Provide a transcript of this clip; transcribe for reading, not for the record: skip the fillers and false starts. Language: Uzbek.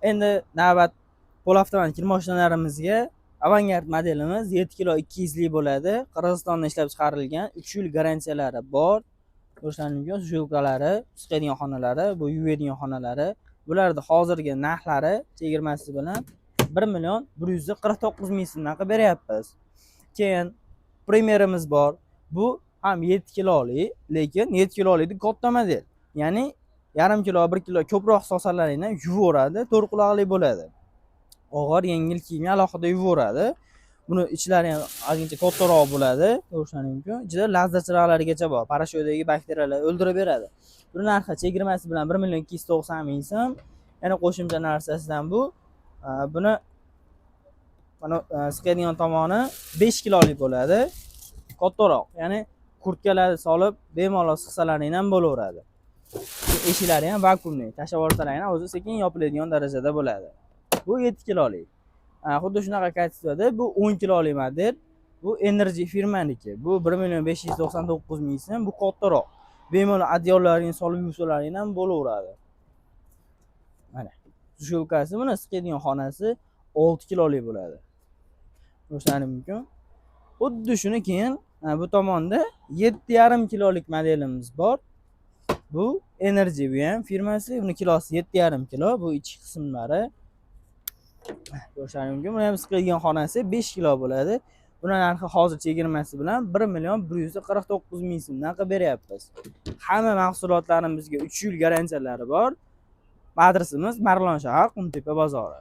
Endi navbat полуавтомат kir mashinalarimizga. Avangard modelimiz 7 kilo 200 lik bo'ladi. Qirg'izistonda ishlab chiqarilgan, 3 yil garantiyalari bor. Ko'rishlaringiz mumkin, сушилка lari, siqadigan xonalari, bu yuvadigan xonalari. Bularni hozirgi narxlari chegirmasi bilan 1 million 149 ming so'mdan qilib beryapmiz. Keyin Primerimiz bor. Bu ham 7 kilolik, lekin 7 kilolikni katta model. Ya'ni yarim kilo, 1 kilo ko'proq solsalaringni yuvaveradi, to'rt quloqli bo'ladi. Og'ir, yengil kiyimni alohida yuvaveradi. Buni ichlari ham ozgincha kattaroq bo'ladi, ko'rishlaring mumkin. Ichida lazer chiroqlarigacha bor, порошок dagi bakteriyalarni o'ldirib beradi. Buni narxi chegirmasi bilan 1 million 290 ming so'm. Yana qo'shimcha narsasidan bu buni mana siqadigan tomoni 5 kilolik bo'ladi. Kattaroq, ya'ni kurtkalarni solib bemalol siqsalaring ham bo'laveradi. Eshiklari ham vakuumli, tashlab yuborsalaring ham o'zi sekin yopiladigan darajada bo'ladi. Bu 7 kilolik. Xuddi shunaqa качество da bu 10 kilolik model. Bu Energy firmaniki. Bu 1 million 599 ming so'm, bu kattaroq. Bemalol одеял laringni solib yuvsalaring ham bo'laveradi. Mana. Сушилка si, buni siqadigan xonasi 6 kilolik bo'ladi. Ko'rishlaring mumkin. Xuddi shuni keyin bu tomonda 7,5 kilolik modelimiz bor. Bu Energy, bu ham firmasi. Buni kilosi 7,5 kilo. Bu ichki qismlari. Ko'rishlaring mumkin. Buni ham siqadigan xonasi 5 kilo bo'ladi. Buni narxi hozir chegirmasi bilan 1 million 149 ming so'mdan qilib beryapmiz. Hamma mahsulotlarimizga 3 yil garantiyalari bor. Adresimiz Marg'ilon shahar, Qumtepa bozori.